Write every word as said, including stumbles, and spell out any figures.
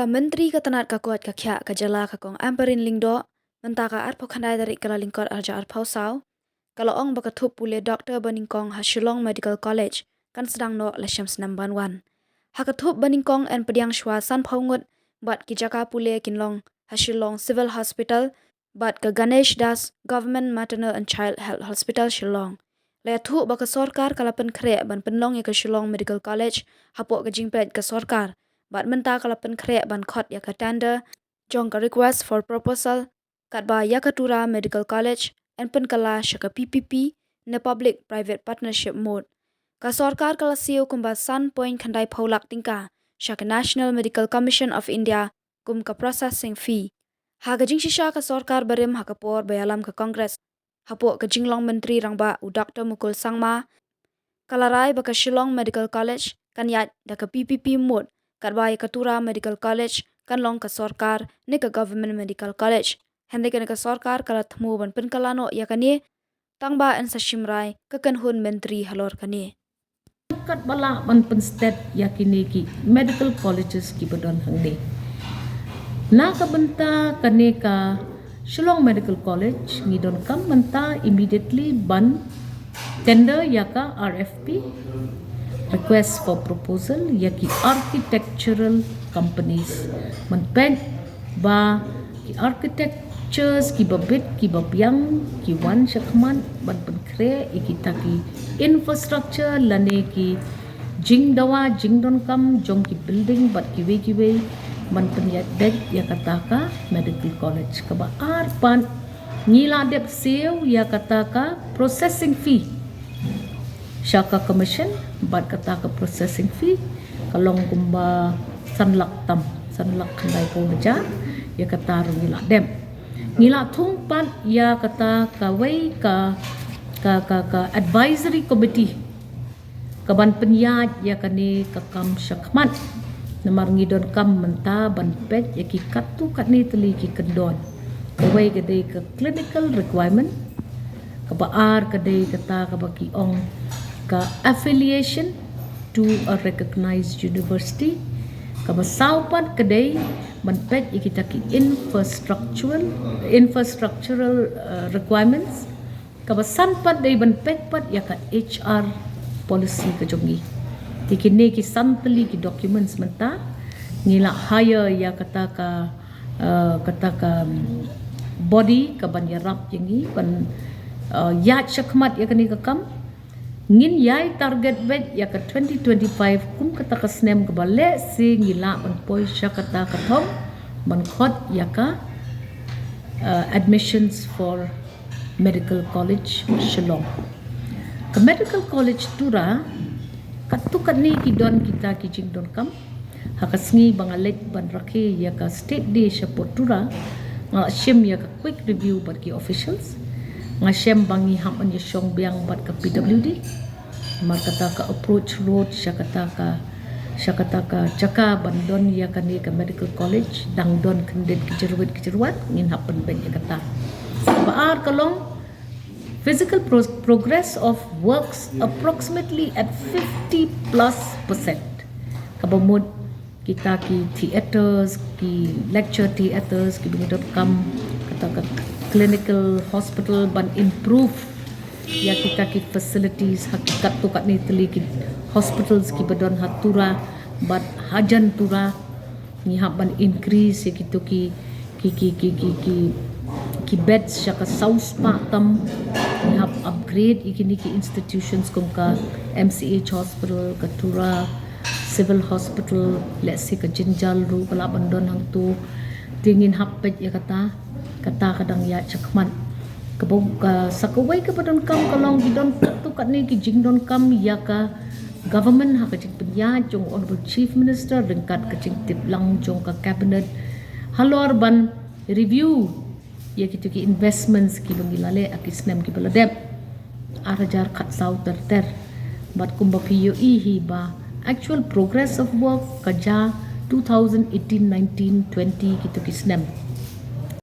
Ka Myntri ka tnad ka koit ka khiah ka jylla ka Kong Ampareen Lyngdoh, mynta ka arphew khyndai tarik Kyllalyngkot arhajar arphew saw, ka la ong ba ka thup pule doktor banyngkong ha Shillong Medical College kan sdang noh la shem snem ban wan. Ha ka thup banyngkong yn pdiang shwa sanphew ngut bad ki jaka pule kin long ha Shillong Civil Hospital bad ka Ganesh Das Government Maternal and Child Health Hospital Shillong. La ïathuh ba ka sorkar ka la pynkhreh ban pynlong ïa ka Shillong Medical College hapoh ka jingpeit ka sorkar, bad mynta ka la pynkhreh ban khot ïa ka tender jong ka request for proposal, katba ïa ka Tura Medical College yn pynkylla sha ka P P P ne Public Private Partnership Mode. Ka sorkar ka la siew kumba san point khyndai phew lak tyngka sha ka National Medical Commission of India kum ka processing fee. Ha ka jingshisha ka sorkar barim ha ka por ba ïalam ka Congress, hapoh ka jinglong Myntri Rangbah u Doktor Mukul Sangma, ka la rai ba ka Shillong Medical College kan ïaid da ka P P P mode, katba ïa ka Tura Medical College kan long ka sorkar ne ka Government Medical College. Hynrei kane ka sorkar ka la thmu ban pynkylla noh ïa kane, tang ba yn sa shim rai ka kynhun myntri halor kane. Katba lah ban pynsted ïa kine ki medical colleges kiba don hangne. Na ka bynta kane ka Shillong Medical College, ngi donkam mynta immediately ban tender ïa ka R F P, request for proposal, ïa ki architectural companies. Ban peit ba ki architectures kiba bit, kiba biang, ki wan shakhmat ban pynkhreh ïa kita ki infrastructure lane ki jingdawa jingdonkam jong ki building bad kiwei kiwei ban pynïaid beit ïa kata ka medical college. Kaba ar pat, ngi la dep siew ïa kata ka processing fee sha ka commission, bad kata ka processing fee ka long kumba san lak tam, san lak khyndai phew hajar, ïa kata ruh ngi la dep. Ngi la thung pat ïa kata kawei ka, ka, ka, ka advisory committee kaban pynïaid ïa kane ka kam shakhmat. Namar ngi donkam mynta ban peit ïa ki katto katne tylli ki kyndon. Kawei ka dei ka clinical requirement, kaba ar ka dei kata kaba ki ong ka affiliation to a recognized university, kaba saw pat ka dei ban peit ïa kita ki infrastructural, infrastructural, uh, requirements. Kaba san pat dei ban peit pat ïa ka H R policy ka jong ngi. Te kine ki san tylli ki documents mynta ngi la hire ïa kata ka, uh, kata ka, um, body kaban ïarap ïa ngi ban, uh, ïaid shakhmat ïa kane ka kam. Ngin ïai target beit ïa ka twenty twenty-five kum kata ka snem kaba lehse ngi lah ban poi sha kata ka thong ban khot ïa ka, uh, admissions for Medical College Shillong. Ka Medical College Tura, katto katne ki don kita ki jingdonkam. Ha ka sngi ba nga leit ban rakhe ïa ka State Day shapoh Tura, nga la shim ïa ka quick review bad ki officials. Nga shem ba ngi hap ban ïashong biang bad ka P W D. Namar kata ka approach road sha kata ka, sha kata ka jaka ban don ïa kane ka medical college dang don khyndiat ki jyrwit ki jyrwat, ngin hap pynbeit ïa kata. Ba ar ka long physical pro-, progress of works approximately at fifty plus percent. Kaba mut kita ki theatres, ki lecture theatres, kiba ngi donkam, kata ka clinical hospital ban improve ïa kita ki facilities ha ki katto katne tylli ki hospitals kiba don ha Tura bad hajan Tura. Ngi hap ban increase ïa kito ki, ki, ki beds sha ka saw spah tam. Ngi hap upgrade ïa kine ki institutions kum ka M C H hospital, ka Tura Civil Hospital, lehse ka Jynjar ruh ka lah ban don hangto. Te ngin hap peit ïa kata, kata ka dang ïaid shakhmat. Kaba, ka, sa kawei kaba donkam ka long ki don katto katne ki jingdonkam ïa ka government ha ka jingpynïaid jong Honourable Chief Minister ryngkat ka jingtip lang jong ka cabinet halor ban review ïa kito ki investments kiba ngi la leh ha ki snem kiba la dep. Ar hajar khatsaw ter ter. Bad kumba phi ïohi hi ba actual progress of work ka jia two thousand eighteen, nineteen, twenty kito ki snem.